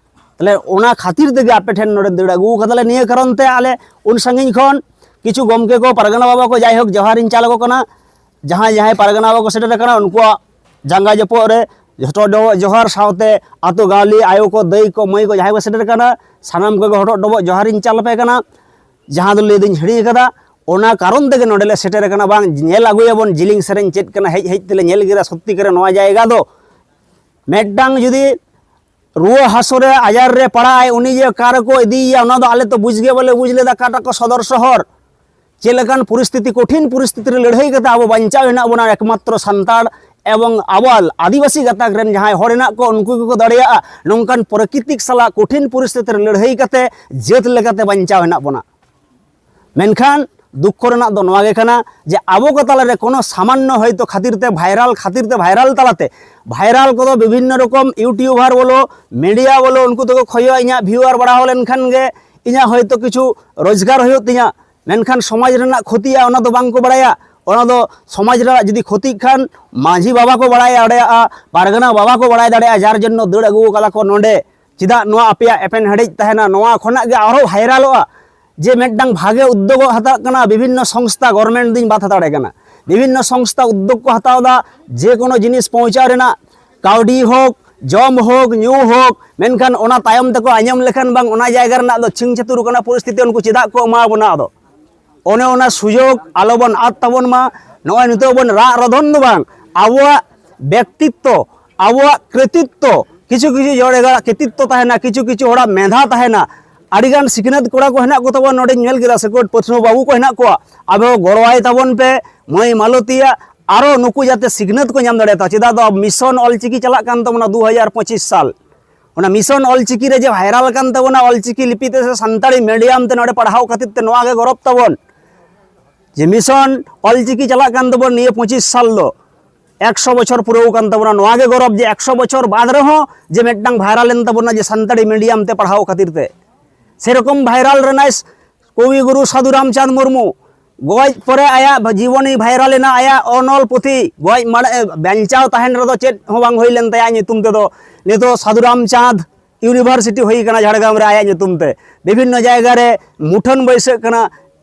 ᱛᱟᱦᱞᱮ ᱚᱱᱟ ᱠᱷᱟᱹᱛᱤᱨ ᱛᱮᱜᱮ ᱟᱯᱮ ᱴᱷᱮᱱ ᱱᱚᱰᱮ ᱫᱟᱹᱲ ᱟᱹᱜᱩ ᱠᱟᱫᱟᱞᱮ᱾ ᱱᱤᱭᱟᱹ ᱠᱟᱨᱚᱱ ᱛᱮ ᱟᱞᱮ ᱩᱱ ᱥᱟᱺᱜᱤᱧ ᱠᱷᱚᱱ ᱠᱤᱪᱷᱩ ᱜᱚᱢᱠᱮ ᱠᱚ, ᱯᱟᱨᱜᱟᱱᱟ ᱵᱟᱵᱟ ᱠᱚ, ᱡᱟᱭᱦᱳᱠ, ᱡᱚᱦᱟᱨᱤᱧ ᱪᱟᱞ ᱟᱠᱚ ᱠᱟᱱᱟ᱾ ᱡᱟᱦᱟᱸᱭ ᱡᱟᱦᱟᱸᱭ ᱯᱟᱨᱜᱟᱱᱟ ᱵᱟᱵᱟ ᱠᱚ ᱥᱮᱴᱮᱨ ᱟᱠᱟᱱᱟ, ᱩᱱᱠᱩᱣᱟᱜ ᱡᱟᱸᱜᱟ ᱡᱚᱯᱚᱜ ᱨᱮ ᱦᱚᱴᱚᱜ ᱰᱚᱵᱚᱜ ᱡᱚᱦᱟᱨ ᱥᱟᱶᱛᱮ ᱟᱛᱳ ᱜᱟᱣᱞᱤ ᱟᱭᱳ ᱠᱚ, ᱫᱟᱹᱭ ᱠᱚ, ᱢᱟᱹᱭ ᱠᱚ, ᱡᱟᱦᱟᱸᱭ ᱠᱚ ᱥᱮᱴᱮᱨ ᱟᱠᱟᱱᱟ, ᱥᱟᱱᱟᱢ ᱠᱚᱜᱮ ᱦᱚᱴᱚᱜ ᱰᱚᱵᱚᱜ ᱡᱚᱦᱟᱨᱤᱧ ᱪᱟᱞ ᱟᱯᱮ ᱠᱟᱱᱟ᱾ ᱡᱟᱦᱟᱸ ᱫᱚ ᱞᱟᱹᱭ ᱫᱚᱧ ᱦᱤᱲᱤᱧ ᱟᱠᱟᱫᱟ, ᱚᱱᱟ ᱠᱟᱨᱚᱱ ᱛᱮᱜᱮ ᱱᱚᱰᱮ ᱞᱮ ᱥᱮᱴᱮᱨ ᱟᱠᱟᱱᱟ᱾ ᱵᱟᱝ, ᱧᱮᱞ ᱟᱹᱜᱩᱭᱟᱵᱚᱱ ᱡᱤᱞᱤᱧ ᱥᱮᱨᱮᱧ ᱪᱮᱫ ᱠᱟᱱᱟ᱾ ᱦᱮᱡ ᱦᱮᱡ ᱛᱮᱞᱮ ᱧᱮᱞ ᱠᱮᱫᱟ, ᱥᱚᱛᱛᱤ ᱠᱟᱨᱮ ᱱᱚᱣᱟ ᱡᱟᱭᱜᱟ ᱫᱚ ᱢᱤᱫᱴᱟᱝ ᱡᱩᱫᱤ ᱨᱩᱣᱟᱹ ᱦᱟᱹᱥᱩ ᱨᱮ, ᱟᱡᱟᱨ ᱨᱮ ᱯᱟᱲᱟᱜ ᱟᱭ, ᱩᱱᱤ ᱡᱮ ᱚᱠᱟ ᱨᱮᱠᱚ ᱤᱫᱤᱭᱮᱭᱟ, ᱚᱱᱟ ᱫᱚ ᱟᱞᱮ ᱛᱚ ᱵᱩᱡᱽ ᱜᱮ ᱵᱟᱞᱮ ᱵᱩᱡᱽ ᱞᱮᱫᱟ, ᱚᱠᱟᱴᱟᱜ ᱠᱚ ᱥᱚᱫᱚᱨ ᱥᱚᱦᱚᱨ, ᱪᱮᱫ ᱞᱮᱠᱟᱱ ᱯᱚᱨᱤᱥᱛᱷᱤᱛᱤ, ᱠᱚᱴᱷᱤᱱ ᱯᱚᱨᱤᱥᱛᱷᱤᱛᱤ ᱨᱮ ᱞᱟᱹᱲᱦᱟᱹᱭ ᱠᱟᱛᱮ ᱟᱵᱚ ᱵᱟᱧᱪᱟᱣ ᱦᱮᱱᱟᱜ ᱵᱚᱱᱟ᱾ ᱮᱠᱢᱟᱛᱨᱚ ᱥᱟᱱᱛᱟᱲ ᱮᱵᱚᱝ ᱟᱵᱚ ᱟᱹᱫᱤᱵᱟᱹᱥᱤ ᱜᱟᱛᱟᱠ ᱨᱮᱱ ᱡᱟᱦᱟᱸᱭ ᱦᱚᱲ ᱦᱮᱱᱟᱜ ᱠᱚ, ᱩᱱᱠᱩ ᱜᱮᱠᱚ ᱫᱟᱲᱮᱭᱟᱜᱼᱟ ᱱᱚᱝᱠᱟᱱ ᱯᱨᱟᱠᱨᱤᱛᱤᱠ ᱥᱟᱞᱟᱜ ᱠᱚᱴᱷᱤᱱ ᱯᱚᱨᱤᱥᱛᱷᱤᱛᱤ ᱨᱮ ᱞᱟᱹᱲᱦᱟᱹᱭ ᱠᱟᱛᱮ ᱡᱟᱹᱛ ᱞᱮᱠᱟᱛᱮ ᱵᱟᱧᱪᱟᱣ ᱦᱮᱱᱟᱜ ᱵᱚᱱᱟ᱾ ᱢᱮᱱᱠᱷᱟᱱ ᱫᱩᱠᱠᱷᱚ ᱨᱮᱱᱟᱜ ᱫᱚ ᱱᱚᱣᱟ ᱜᱮ ᱠᱟᱱᱟ ᱡᱮ ᱟᱵᱚ ᱠᱚ ᱛᱟᱞᱟᱨᱮ ᱠᱳᱱᱳ ᱥᱟᱢᱟᱱᱱᱚ ᱦᱚᱭᱛᱳ ᱠᱷᱟᱹᱛᱤᱨ ᱛᱮ, ᱵᱷᱟᱭᱨᱟᱞ ᱠᱷᱟᱹᱛᱤᱨ ᱛᱮ, ᱵᱷᱟᱭᱨᱟᱞ ᱛᱟᱞᱟᱛᱮ, ᱵᱷᱟᱭᱨᱟᱞ ᱠᱚᱫᱚ ᱵᱤᱵᱷᱤᱱᱱᱚ ᱨᱚᱠᱚᱢ ᱤᱭᱩᱴᱤᱭᱩᱵᱟᱨ ᱵᱚᱞᱚ, ᱢᱤᱰᱤᱭᱟ ᱵᱚᱞᱚ, ᱩᱱᱠᱩ ᱫᱚᱠᱚ ᱠᱷᱚᱡᱚᱜᱼᱟ ᱤᱧᱟᱹᱜ ᱵᱷᱤᱭᱩᱣᱟᱨ ᱵᱟᱲᱦᱟᱣ ᱞᱮᱱᱠᱷᱟᱱ ᱜᱮ ᱤᱧᱟᱹᱜ ᱦᱚᱭᱛᱳ ᱠᱤᱪᱷᱩ ᱨᱳᱡᱽᱜᱟᱨ ᱦᱩᱭᱩᱜ ᱛᱤᱧᱟᱹ, ᱢᱮᱱᱠᱷᱟᱱ ᱥᱚᱢᱟᱡᱽ ᱨᱮᱱᱟᱜ ᱠᱷᱚᱛᱤᱜᱼᱟ, ᱚᱱᱟ ᱫᱚ ᱵᱟᱝ ᱠᱚ ᱵᱟᱲᱟᱭᱟ᱾ ᱚᱱᱟ ᱫᱚ ᱥᱚᱢᱟᱡᱽ ᱨᱮᱱᱟᱜ ᱡᱩᱫᱤ ᱠᱷᱚᱛᱤᱜ ᱠᱷᱟᱱ ᱢᱟᱹᱡᱷᱤ ᱵᱟᱵᱟ ᱠᱚ ᱵᱟᱲᱟᱭ ᱫᱟᱲᱮᱭᱟᱜᱼᱟ, ᱯᱟᱨᱜᱟᱱᱟ ᱵᱟᱵᱟ ᱠᱚ ᱵᱟᱲᱟᱭ ᱫᱟᱲᱮᱭᱟᱜᱼᱟ, ᱡᱟᱨ ᱡᱚᱱᱱᱚ ᱫᱟᱹᱲ ᱟᱹᱜᱩ ᱠᱟᱫᱟ ᱠᱚ ᱱᱚᱰᱮ᱾ ᱪᱮᱫᱟᱜ ᱱᱚᱣᱟ ᱟᱯᱮᱭᱟᱜ ᱮᱯᱮᱱ ᱦᱮᱰᱮᱡ ᱛᱟᱦᱮᱱᱟ? ᱱᱚᱣᱟ ᱠᱷᱚᱱᱟᱜ ᱜᱮ ᱟᱨᱦᱚᱸ ᱵᱷᱟᱭᱨᱟᱞᱚᱜᱼᱟ ᱡᱮ ᱢᱤᱫᱴᱟᱝ ᱵᱷᱟᱜᱮ ᱩᱫᱽᱫᱳᱜᱽ ᱦᱟᱛᱟᱜ ᱠᱟᱱᱟ ᱵᱤᱵᱷᱤᱱᱱᱚ ᱥᱚᱝᱥᱛᱷᱟ, ᱜᱚᱨᱢᱮᱱᱴ ᱫᱚᱧ ᱵᱟᱫ ᱦᱟᱛᱟᱲᱮ ᱠᱟᱱᱟ᱾ ᱵᱤᱵᱷᱤᱱᱱᱚ ᱥᱚᱝᱥᱛᱷᱟ ᱩᱫᱽᱫᱳᱜᱽ ᱠᱚ ᱦᱟᱛᱟᱣ ᱮᱫᱟ, ᱡᱮ ᱠᱳᱱᱳ ᱡᱤᱱᱤᱥ ᱯᱳᱸᱣᱪᱷᱟᱣ ᱨᱮᱱᱟᱜ, ᱠᱟᱹᱣᱰᱤ ᱦᱳᱠ, ᱡᱚᱢ ᱦᱳᱠ, ᱧᱩ ᱦᱳᱠ, ᱢᱮᱱᱠᱷᱟᱱ ᱚᱱᱟ ᱛᱟᱭᱚᱢ ᱛᱮᱠᱚ ᱟᱸᱡᱚᱢ ᱞᱮᱠᱷᱟᱱ ᱵᱟᱝ ᱚᱱᱟ ᱡᱟᱭᱜᱟ ᱨᱮᱱᱟᱜ ᱫᱚ ᱪᱷᱤᱝ ᱪᱷᱟᱹᱛᱩᱨ ᱠᱟᱱᱟ ᱯᱚᱨᱤᱥᱛᱷᱤᱛᱤ, ᱩᱱᱠᱩ ᱪᱮᱫᱟᱜ ᱠᱚ ᱮᱢᱟ ᱵᱚᱱᱟ? ᱟᱫᱚ ᱚᱱᱮ ᱚᱱᱟ ᱥᱩᱡᱳᱜᱽ ᱟᱞᱚᱵᱚᱱ ᱟᱫ ᱛᱟᱵᱚᱱ ᱢᱟ᱾ ᱱᱚᱜᱼᱚᱭ ᱱᱤᱛᱚᱜ ᱵᱚᱱ ᱨᱟᱜ ᱨᱚᱫᱷᱚᱱ ᱫᱚ ᱵᱟᱝ, ᱟᱵᱚᱣᱟᱜ ᱵᱮᱠᱛᱤᱛᱛᱚ, ᱟᱵᱚᱣᱟᱜ ᱠᱨᱤᱛᱤᱛᱛᱚ, ᱠᱤᱪᱷᱩ ᱠᱤᱪᱷᱩ ᱡᱚᱲᱮᱜᱟ ᱠᱨᱤᱛᱤᱛᱛᱚ ᱛᱟᱦᱮᱱᱟ, ᱠᱤᱪᱷᱩ ᱠᱤᱪᱷᱩ ᱦᱚᱲᱟᱜ ᱢᱮᱫᱷᱟ ᱛᱟᱦᱮᱱᱟ᱾ ᱟᱹᱰᱤᱜᱟᱱ ᱥᱤᱠᱷᱱᱟᱹᱛ ᱠᱚᱲᱟ ᱠᱚ ᱦᱮᱱᱟᱜ ᱠᱚ ᱛᱟᱵᱚᱱᱟ, ᱱᱚᱰᱮᱧ ᱧᱮᱞ ᱠᱮᱫᱟ ᱥᱮ ᱯᱟᱹᱴᱷᱩᱣᱟᱹ ᱵᱟᱹᱵᱩ ᱠᱚ ᱦᱮᱱᱟᱜ ᱠᱚᱣᱟ᱾ ᱟᱵᱚ ᱜᱚᱲᱚᱣᱟᱭ ᱛᱟᱵᱚᱱ ᱯᱮ ᱢᱟᱹᱭ ᱢᱟᱞᱚᱛᱤᱭᱟ, ᱟᱨᱚ ᱱᱩᱠᱩ ᱡᱟᱛᱮ ᱥᱤᱠᱷᱱᱟᱹᱛ ᱠᱚ ᱧᱟᱢ ᱫᱟᱲᱮᱭᱟᱛᱟ᱾ ᱪᱮᱫᱟᱜ ᱫᱚ ᱢᱤᱥᱚᱱ ᱚᱞᱪᱤᱠᱤ ᱪᱟᱞᱟᱜ ᱠᱟᱱ ᱛᱟᱵᱚᱱᱟ ᱫᱩ ᱦᱟᱡᱟᱨ ᱯᱚᱸᱪᱤᱥ ᱥᱟᱞ᱾ ᱚᱱᱟ ᱢᱤᱥᱚᱱ ᱚᱞᱪᱤᱠᱤ ᱨᱮ ᱡᱮ ᱵᱷᱟᱭᱨᱟᱞ ᱠᱟᱱ ᱛᱟᱵᱚᱱᱟ, ᱚᱞᱪᱤᱠᱤ ᱞᱤᱯᱤ ᱛᱮ ᱥᱮ ᱥᱟᱱᱛᱟᱲᱤ ᱢᱤᱰᱤᱭᱟᱢ ᱛᱮ ᱱᱚᱰᱮ ᱯᱟᱲᱦᱟᱣ ᱠᱷᱟᱹᱛᱤᱨ ᱛᱮ ᱱᱚᱣᱟ ᱜᱮ ᱜᱚᱨᱚᱵᱽ ᱛᱟᱵᱚᱱ ᱡᱮ ᱢᱤᱥᱚᱱ ᱚᱞᱪᱤᱠᱤ ᱪᱟᱞᱟᱜ ᱠᱟᱱ ᱛᱟᱵᱚᱱ ᱱᱤᱭᱟᱹ ᱯᱚᱸᱪᱤᱥ ᱥᱟᱞ ᱫᱚ᱾ ᱮᱠᱥᱚ ᱵᱚᱪᱷᱚᱨ ᱯᱩᱨᱟᱹᱣ ᱠᱟᱱ ᱛᱟᱵᱚᱱᱟ᱾ ᱱᱚᱣᱟ ᱜᱮ ᱜᱚᱨᱚᱵᱽ ᱡᱮ ᱮᱠᱥᱚ ᱵᱚᱪᱷᱚᱨ ᱵᱟᱫ ᱨᱮᱦᱚᱸ ᱡᱮ ᱢᱤᱫᱴᱟᱝ ᱵᱷᱟᱭᱨᱟᱞ ᱮᱱ ᱛᱟᱵᱚᱱᱟ ᱡᱮ ᱥᱟᱱᱛᱟᱲᱤ ᱢᱤᱰᱤᱭᱟᱢ ᱛᱮ ᱯᱟᱲᱦᱟᱣ ᱠᱷᱟᱹᱛᱤᱨ ᱛᱮ᱾ ᱥᱮᱨᱚᱠᱚᱢ ᱵᱷᱟᱭᱨᱟᱞ ᱨᱮᱱᱟᱭ ᱠᱚᱵᱤ ᱜᱩᱨᱩ ᱥᱟᱹᱫᱷᱩ ᱨᱟᱢᱪᱟᱸᱫᱽ ᱢᱩᱨᱢᱩ᱾ ᱜᱚᱡ ᱯᱚᱨᱮ ᱟᱭᱟᱜ ᱡᱤᱵᱚᱱᱤ ᱵᱷᱟᱭᱨᱟᱞ ᱮᱱᱟ, ᱟᱭᱟᱜ ᱚᱱᱚᱞ ᱯᱩᱛᱷᱤ᱾ ᱜᱚᱡ ᱢᱟᱲᱟᱝ, ᱵᱟᱧᱪᱟᱣ ᱛᱟᱦᱮᱱ ᱨᱮᱫᱚ ᱪᱮᱫ ᱦᱚᱸ ᱵᱟᱝ ᱦᱩᱭ ᱞᱮᱱ ᱛᱟᱭᱟ ᱧᱩᱛᱩᱢ ᱛᱮᱫᱚ᱾ ᱱᱤᱛᱚᱜ ᱥᱟᱹᱫᱷᱩ ᱨᱟᱢᱪᱟᱸᱫᱽ ᱤᱭᱩᱱᱤᱵᱷᱟᱨᱥᱤᱴᱤ ᱦᱩᱭ ᱠᱟᱱᱟ ᱡᱷᱟᱲᱜᱨᱟᱢ ᱨᱮ ᱟᱭᱟᱜ ᱧᱩᱛᱩᱢ ᱛᱮ᱾ ᱵᱤᱵᱷᱤᱱᱱᱚ ᱡᱟᱭᱜᱟ ᱨᱮ ᱢᱩᱴᱷᱟᱹᱱ ᱵᱟᱹᱭᱥᱟᱹᱜ ᱠᱟᱱᱟ,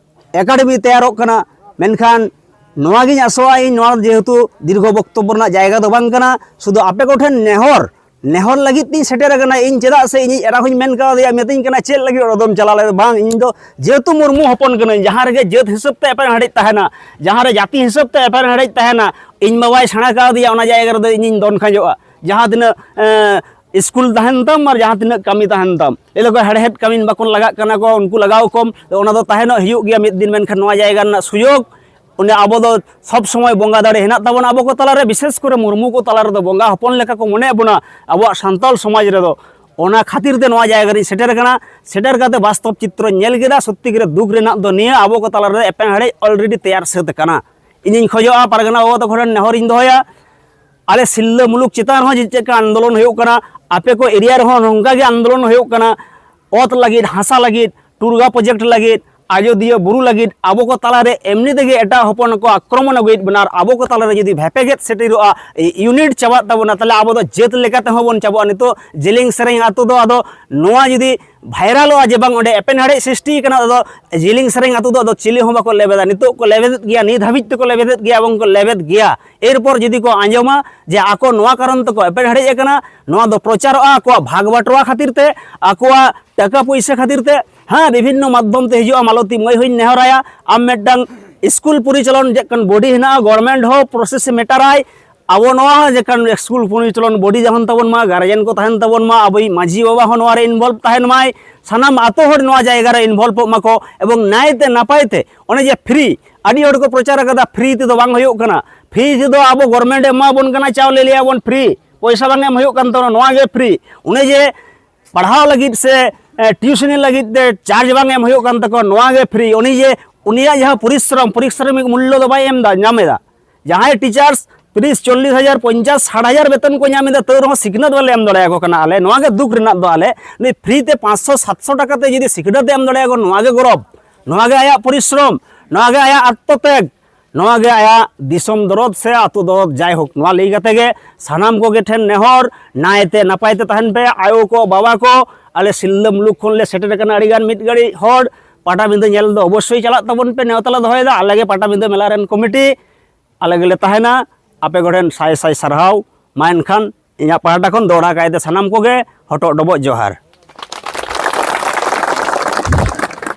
ᱮᱠᱟᱰᱮᱢᱤ ᱛᱮᱭᱟᱨᱚᱜ ᱠᱟᱱᱟ᱾ ᱢᱮᱱᱠᱷᱟᱱ ᱱᱚᱣᱟᱜᱤᱧ ᱟᱥᱚᱜᱼᱟ ᱤᱧ, ᱱᱚᱣᱟ ᱡᱮᱦᱮᱛᱩ ᱫᱤᱨᱜᱷᱚ ᱵᱚᱠᱛᱚᱵᱵᱚ ᱨᱮᱱᱟᱜ ᱡᱟᱭᱜᱟ ᱫᱚ ᱵᱟᱝ ᱠᱟᱱᱟ, ᱥᱩᱫᱷᱩ ᱟᱯᱮ ᱠᱚᱴᱷᱮᱱ ᱱᱮᱦᱚᱨ, ᱱᱮᱦᱚᱨ ᱞᱟᱹᱜᱤᱫ ᱛᱤᱧ ᱥᱮᱴᱮᱨ ᱟᱠᱟᱱᱟ ᱤᱧ᱾ ᱪᱮᱫᱟᱜ ᱥᱮ ᱤᱧᱤᱡ ᱮᱨᱟ ᱦᱚᱸᱧ ᱢᱮᱱ ᱠᱟᱣᱫᱮᱭᱟ, ᱢᱤᱛᱟᱹᱧ ᱠᱟᱱᱟ, "ᱪᱮᱫ ᱞᱟᱹᱜᱤᱫ ᱚᱲᱟᱜ ᱫᱚᱢ ᱪᱟᱞᱟᱣ ᱞᱮᱱᱟ?" ᱵᱟᱝ, ᱤᱧ ᱫᱚ ᱡᱮᱦᱮᱛᱩ ᱢᱩᱨᱢᱩ ᱦᱚᱯᱚᱱ ᱠᱟᱹᱱᱟᱹᱧ, ᱡᱟᱦᱟᱸ ᱨᱮᱜᱮ ᱡᱟᱹᱛ ᱦᱤᱥᱟᱹᱵ ᱛᱮ ᱮᱯᱮᱨ ᱦᱮᱸᱰᱮᱡ ᱛᱟᱦᱮᱱᱟ, ᱡᱟᱦᱟᱸ ᱨᱮ ᱡᱟᱹᱛᱤ ᱦᱤᱥᱟᱹᱵ ᱛᱮ ᱮᱯᱮᱨ ᱦᱮᱸᱰᱮᱡ ᱛᱟᱦᱮᱱᱟ, ᱤᱧ ᱵᱟᱵᱟᱭ ᱥᱮᱬᱟ ᱠᱟᱣᱫᱮᱭᱟ, ᱚᱱᱟ ᱡᱟᱭᱜᱟ ᱨᱮᱫᱚ ᱤᱧᱤᱧ ᱫᱚᱱ ᱠᱷᱟᱸᱡᱚᱜᱼᱟ᱾ ᱡᱟᱦᱟᱸ ᱛᱤᱱᱟᱹᱜ, ᱮᱸ, ᱥᱠᱩᱞ ᱛᱟᱦᱮᱱ ᱛᱟᱢ ᱟᱨ ᱡᱟᱦᱟᱸ ᱛᱤᱱᱟᱹᱜ ᱠᱟᱹᱢᱤ ᱛᱟᱦᱮᱱ ᱛᱟᱢ, ᱞᱟᱹᱭ ᱫᱟᱠᱚ ᱦᱮᱲᱦᱮᱫ ᱠᱟᱹᱢᱤᱱ ᱵᱟᱠᱚ ᱞᱟᱜᱟᱜ ᱠᱟᱱᱟ ᱠᱚ, ᱩᱱᱠᱩ ᱞᱟᱜᱟᱣ ᱠᱚᱢ, ᱚᱱᱟ ᱫᱚ ᱛᱟᱦᱮᱱᱚᱜ ᱦᱩᱭᱩᱜ ᱜᱮᱭᱟ ᱢᱤᱫ ᱫᱤᱱ᱾ ᱢᱮᱱᱠᱷᱟᱱ ᱱᱚᱣᱟ ᱡᱟᱭᱜᱟ ᱨᱮᱱᱟᱜ ᱥᱩᱡᱳᱜᱽ, ᱚᱸᱰᱮ ᱟᱵᱚ ᱫᱚ ᱥᱚᱵᱽ ᱥᱚᱢᱚᱭ ᱵᱚᱸᱜᱟ ᱫᱟᱲᱮ ᱦᱮᱱᱟᱜ ᱛᱟᱵᱚᱱᱟ ᱟᱵᱚ ᱠᱚ ᱛᱟᱞᱟᱨᱮ, ᱵᱤᱥᱮᱥ ᱠᱚᱨᱮ ᱢᱩᱨᱢᱩ ᱠᱚ ᱛᱟᱞᱟ ᱨᱮᱫᱚ ᱵᱚᱸᱜᱟ ᱦᱚᱯᱚᱱ ᱞᱮᱠᱟ ᱠᱚ ᱢᱚᱱᱮᱭᱮᱫ ᱵᱚᱱᱟ ᱟᱵᱚᱣᱟᱜ ᱥᱟᱱᱛᱟᱲ ᱥᱚᱢᱟᱡᱽ ᱨᱮᱫᱚ᱾ ᱚᱱᱟ ᱠᱷᱟᱹᱛᱤᱨ ᱛᱮ ᱱᱚᱣᱟ ᱡᱟᱭᱜᱟ ᱨᱤᱧ ᱥᱮᱴᱮᱨ ᱟᱠᱟᱱᱟ᱾ ᱥᱮᱴᱮᱨ ᱠᱟᱛᱮ ᱵᱟᱥᱛᱚᱵ ᱪᱤᱛᱨᱚᱧ ᱧᱮᱞ ᱠᱮᱫᱟ᱾ ᱥᱚᱛᱛᱤ ᱜᱮ ᱫᱩᱠ ᱨᱮᱱᱟᱜ ᱫᱚ ᱱᱤᱭᱟᱹ, ᱟᱵᱚ ᱠᱚ ᱛᱟᱞᱟ ᱨᱮ ᱮᱯᱮᱢ ᱦᱮᱲᱮᱡ already ᱛᱮᱭᱟᱨ ᱥᱟᱹᱛ ᱟᱠᱟᱱᱟ᱾ ᱤᱧᱤᱧ ᱠᱷᱚᱡᱚᱜᱼᱟ, ᱯᱟᱨᱜᱟᱱᱟ ᱵᱟᱵᱟ ᱛᱟᱠᱚ ᱴᱷᱮᱱ ᱱᱮᱦᱚᱨᱤᱧ ᱫᱚᱦᱚᱭᱟ, ᱟᱞᱮ ᱥᱤᱞᱫᱟᱹ ᱢᱩᱞᱩᱠ ᱪᱮᱛᱟᱱ ᱨᱮᱦᱚᱸ ᱪᱮᱫ ᱪᱮᱫ ᱞᱮᱠᱟ ᱟᱱᱫᱳᱞᱚᱱ ᱦᱩᱭᱩᱜ ᱠᱟᱱᱟ, ᱟᱯᱮ ᱠᱚ ᱮᱨᱤᱭᱟ ᱨᱮᱦᱚᱸ ᱱᱚᱝᱠᱟ ᱜᱮ ᱟᱱᱫᱳᱞᱚᱱ ᱦᱩᱭᱩᱜ ᱠᱟᱱᱟ, ᱚᱛ ᱞᱟᱹᱜᱤᱫ, ᱦᱟᱥᱟ ᱞᱟᱹᱜᱤᱫ, ᱴᱩᱨᱜᱟ ᱯᱨᱚᱡᱮᱠᱴ ᱞᱟᱹᱜᱤᱫ, ᱟᱡᱳᱫᱤᱭᱟᱹ ᱵᱩᱨᱩ ᱞᱟᱹᱜᱤᱫ ᱟᱵᱚ ᱠᱚ ᱛᱟᱞᱟᱨᱮ ᱮᱢᱱᱤ ᱛᱮᱜᱮ ᱮᱴᱟᱜ ᱦᱚᱯᱚᱱ ᱠᱚ ᱟᱠᱨᱚᱢᱚᱱ ᱟᱹᱜᱩᱭᱮᱫ ᱵᱚᱱᱟ, ᱟᱨ ᱟᱵᱚ ᱠᱚ ᱛᱟᱞᱟᱨᱮ ᱡᱩᱫᱤ ᱵᱷᱮᱯᱮᱜᱮᱫ ᱥᱮᱴᱮᱨᱚᱜᱼᱟ, ᱤᱭᱩᱱᱤᱴ ᱪᱟᱵᱟᱜ ᱛᱟᱵᱚᱱᱟ, ᱛᱟᱦᱚᱞᱮ ᱟᱵᱚ ᱫᱚ ᱡᱟᱹᱛ ᱞᱮᱠᱟ ᱛᱮᱦᱚᱸ ᱵᱚᱱ ᱪᱟᱵᱟᱜᱼᱟ᱾ ᱱᱤᱛᱚᱜ ᱡᱮᱞᱮᱧ ᱥᱮᱨᱮᱧ ᱟᱛᱳ ᱫᱚ ᱟᱫᱚ ᱱᱚᱣᱟ ᱡᱩᱫᱤ ᱵᱷᱟᱭᱨᱟᱞᱚᱜᱼᱟ ᱡᱮ ᱵᱟᱝ ᱚᱸᱰᱮ ᱮᱯᱮᱱᱦᱟᱲᱮᱡ ᱥᱨᱤᱥᱴᱤ ᱠᱟᱱᱟ, ᱟᱫᱚ ᱡᱮᱞᱮᱧ ᱥᱮᱨᱮᱧ ᱟᱛᱳ ᱫᱚ ᱟᱫᱚ ᱪᱤᱞᱤ ᱦᱚᱸ ᱵᱟᱠᱚ ᱞᱮᱵᱮᱫᱟ᱾ ᱱᱤᱛᱚᱜ ᱠᱚ ᱞᱮᱵᱮᱫᱮᱫ ᱜᱮᱭᱟ, ᱱᱤᱛ ᱦᱟᱹᱵᱤᱡ ᱛᱮᱠᱚ ᱞᱮᱵᱮᱫᱮᱫ ᱜᱮᱭᱟ ᱮᱵᱚᱝ ᱠᱚ ᱞᱮᱵᱮᱫ ᱜᱮᱭᱟ᱾ ᱮᱨᱯᱚᱨ ᱡᱩᱫᱤ ᱠᱚ ᱟᱸᱡᱚᱢᱟ ᱡᱮ ᱟᱠᱚ ᱱᱚᱣᱟ ᱠᱟᱨᱚᱱ ᱛᱮᱠᱚ ᱮᱯᱮᱨᱦᱮᱰᱮᱡ ᱟᱠᱟᱱᱟ, ᱱᱚᱣᱟ ᱫᱚ ᱯᱨᱚᱪᱟᱨᱚᱜᱼᱟ ᱟᱠᱚᱣᱟᱜ ᱵᱷᱟᱜᱽ ᱵᱟᱴᱚᱣᱟ ᱠᱷᱟᱹᱛᱤᱨ ᱛᱮ, ᱟᱠᱚᱣᱟᱜ ᱴᱟᱠᱟ ᱯᱩᱭᱥᱟᱹ ᱠᱷᱟᱹᱛᱤᱨ ᱛᱮ, ᱦᱮᱸ, ᱵᱤᱵᱷᱤᱱᱱᱚ ᱢᱟᱫᱽᱫᱷᱚᱢ ᱛᱮ ᱦᱤᱡᱩᱜᱼᱟ᱾ ᱢᱟᱞᱚᱛᱤ ᱢᱟᱹᱭ ᱦᱚᱧ ᱱᱮᱦᱚᱨᱟᱭᱟ, ᱟᱢ ᱢᱤᱫᱴᱟᱝ ᱥᱠᱩᱞ ᱯᱚᱨᱤᱪᱟᱞᱚᱱ ᱪᱮᱫ ᱠᱟᱱ ᱵᱚᱰᱤ ᱦᱮᱱᱟᱜᱼᱟ, ᱜᱚᱵᱷᱚᱨᱱᱢᱮᱱᱴ ᱦᱚᱸ ᱯᱨᱚᱥᱮᱥ ᱮ ᱢᱮᱴᱟᱨᱟᱭ, ᱟᱵᱚ ᱱᱚᱣᱟ ᱦᱚᱸ ᱪᱮᱫ ᱠᱟᱱ ᱥᱠᱩᱞ ᱯᱚᱨᱤᱪᱟᱞᱚᱱ ᱵᱚᱰᱤ ᱛᱟᱦᱮᱱ ᱛᱟᱵᱚᱱ ᱢᱟ, ᱜᱟᱨᱡᱮᱱ ᱠᱚ ᱛᱟᱦᱮᱱ ᱛᱟᱵᱚᱱ ᱢᱟ, ᱟᱵᱚᱭᱤᱡ ᱢᱟᱹᱡᱷᱤ ᱵᱟᱵᱟ ᱦᱚᱸ ᱱᱚᱣᱟ ᱨᱮ ᱤᱱᱵᱷᱚᱞᱵᱷ ᱛᱟᱦᱮᱱ ᱢᱟᱭ, ᱥᱟᱱᱟᱢ ᱟᱛᱳ ᱦᱚᱲ ᱱᱚᱣᱟ ᱡᱟᱭᱜᱟ ᱨᱮ ᱤᱱᱵᱷᱚᱞᱵᱷᱚᱜ ᱢᱟᱠᱚ, ᱮᱵᱚᱝ ᱱᱟᱭᱛᱮ ᱱᱟᱯᱟᱭ ᱛᱮ ᱚᱱᱮ ᱡᱮ ᱯᱷᱨᱤ, ᱟᱹᱰᱤ ᱦᱚᱲ ᱠᱚ ᱯᱨᱚᱪᱟᱨ ᱟᱠᱟᱫᱟ, ᱯᱷᱨᱤ ᱛᱮᱫᱚ ᱵᱟᱝ ᱦᱩᱭᱩᱜ ᱠᱟᱱᱟ᱾ ᱯᱷᱨᱤ ᱛᱮᱫᱚ ᱟᱵᱚ ᱜᱚᱵᱷᱚᱨᱱᱢᱮᱱᱴ ᱮ ᱮᱢᱟ ᱵᱚᱱ ᱠᱟᱱᱟ, ᱪᱟᱣᱞᱮ ᱞᱟᱹᱭ ᱟᱵᱚᱱ ᱯᱷᱨᱤ, ᱯᱚᱭᱥᱟ ᱵᱟᱝ ᱮᱢ ᱦᱩᱭᱩᱜ ᱠᱟᱱ ᱛᱟᱵᱚᱱᱟ, ᱱᱚᱣᱟ ᱜᱮ ᱯᱷᱨᱤ᱾ ᱚᱱᱮ ᱡᱮ ᱯᱟᱲᱦᱟᱣ ᱞᱟᱹᱜᱤᱫ ᱥᱮ ᱴᱤᱭᱩᱥᱚᱱᱤ ᱞᱟᱹᱜᱤᱫ ᱛᱮ ᱪᱟᱨᱡᱽ ᱵᱟᱝ ᱮᱢ ᱦᱩᱭᱩᱜ ᱠᱟᱱ ᱛᱟᱠᱚᱣᱟ, ᱱᱚᱣᱟ ᱜᱮ ᱯᱷᱨᱤ᱾ ᱩᱱᱤ ᱡᱮ ᱩᱱᱤᱭᱟᱜ ᱡᱟᱦᱟᱸ ᱯᱚᱨᱤᱥᱨᱚᱢ, ᱯᱚᱨᱤᱥᱨᱚᱢᱤᱠ ᱢᱩᱞᱞᱚ ᱫᱚ ᱵᱟᱭ ᱮᱢ ᱮᱫᱟ, ᱧᱟᱢ ᱮᱫᱟ᱾ ᱡᱟᱦᱟᱸᱭ ᱴᱤᱪᱟᱨᱥ ᱛᱤᱨᱤᱥ, ᱪᱚᱞᱞᱤᱥ ᱦᱟᱡᱟᱨ, ᱯᱚᱧᱪᱟᱥ, ᱥᱟᱴ ᱦᱟᱡᱟᱨ ᱵᱮᱛᱚᱱ ᱠᱚ ᱧᱟᱢ ᱮᱫᱟ, ᱛᱟᱹᱣ ᱨᱮᱦᱚᱸ ᱥᱤᱠᱷᱱᱟᱹᱛ ᱵᱟᱞᱮ ᱮᱢ ᱫᱟᱲᱮᱭᱟᱠᱚ ᱠᱟᱱᱟ ᱟᱞᱮ᱾ ᱱᱚᱣᱟ ᱜᱮ ᱫᱩᱠ ᱨᱮᱱᱟᱜ ᱫᱚ ᱟᱞᱮ᱾ ᱱᱩᱭ ᱯᱷᱨᱤ ᱛᱮ ᱯᱟᱸᱪᱥᱚ, ᱥᱟᱛᱥᱚ ᱴᱟᱠᱟ ᱛᱮ ᱡᱩᱫᱤ ᱥᱤᱠᱷᱱᱟᱹᱛ ᱮ ᱮᱢ ᱫᱟᱲᱮᱭᱟᱠᱚ, ᱱᱚᱣᱟ ᱜᱮ ᱜᱚᱨᱚᱵᱽ, ᱱᱚᱣᱟ ᱜᱮ ᱟᱭᱟᱜ ᱯᱚᱨᱤᱥᱨᱚᱢ, ᱱᱚᱣᱟ ᱜᱮ ᱟᱭᱟᱜ ᱟᱛᱛᱚᱛᱮᱜᱽ, ᱱᱚᱣᱟ ᱜᱮ ᱟᱭᱟᱜ ᱫᱤᱥᱚᱢ ᱫᱚᱨᱚᱫ ᱥᱮ ᱟᱛᱳ ᱫᱚᱨᱚᱫ᱾ ᱡᱟᱭᱦᱳᱠ, ᱱᱚᱣᱟ ᱞᱟᱹᱭ ᱠᱟᱛᱮ ᱜᱮ ᱥᱟᱱᱟᱢ ᱠᱚᱜᱮ ᱴᱷᱮᱱ ᱱᱮᱦᱚᱨ, ᱱᱟᱭᱛᱮ ᱱᱟᱯᱟᱭ ᱛᱮ ᱛᱟᱦᱮᱱ ᱯᱮ ᱟᱭᱳ ᱠᱚ, ᱵᱟᱵᱟ ᱠᱚ᱾ ᱟᱞᱮ ᱥᱤᱞᱫᱟᱹ ᱢᱩᱞᱩᱠ ᱠᱷᱚᱱ ᱞᱮ ᱥᱮᱴᱮᱨ ᱟᱠᱟᱱᱟ ᱟᱹᱰᱤ ᱜᱟᱱ ᱢᱤᱫ ᱜᱟᱹᱲᱤ ᱦᱚᱲ᱾ ᱯᱟᱴᱟᱵᱤᱸᱫᱟᱹ ᱧᱮᱞ ᱫᱚ ᱚᱵᱚᱥᱥᱳᱭ ᱪᱟᱞᱟᱜ ᱛᱟᱵᱚᱱ ᱯᱮ, ᱱᱮᱣᱛᱟ ᱞᱮ ᱫᱚᱦᱚᱭᱮᱫᱟ᱾ ᱟᱞᱮ ᱜᱮ ᱯᱟᱴᱟᱵᱤᱸᱫᱟᱹ ᱢᱮᱞᱟ ᱨᱮᱱ ᱠᱚᱢᱤᱴᱤ, ᱟᱞᱮ ᱜᱮᱞᱮ ᱛᱟᱦᱮᱱᱟ᱾ ᱟᱯᱮ ᱠᱚᱴᱷᱮᱱ ᱥᱟᱭ ᱥᱟᱭ ᱥᱟᱨᱦᱟᱣ᱾ ᱢᱟ ᱮᱱᱠᱷᱟᱱ ᱤᱧᱟᱹᱜ ᱯᱟᱦᱴᱟ ᱠᱷᱚᱱ ᱫᱚᱦᱲᱟ ᱠᱟᱭᱛᱮ ᱥᱟᱱᱟᱢ ᱠᱚᱜᱮ ᱦᱚᱴᱚᱜ ᱰᱚᱵᱚᱜ ᱡᱚᱦᱟᱨ᱾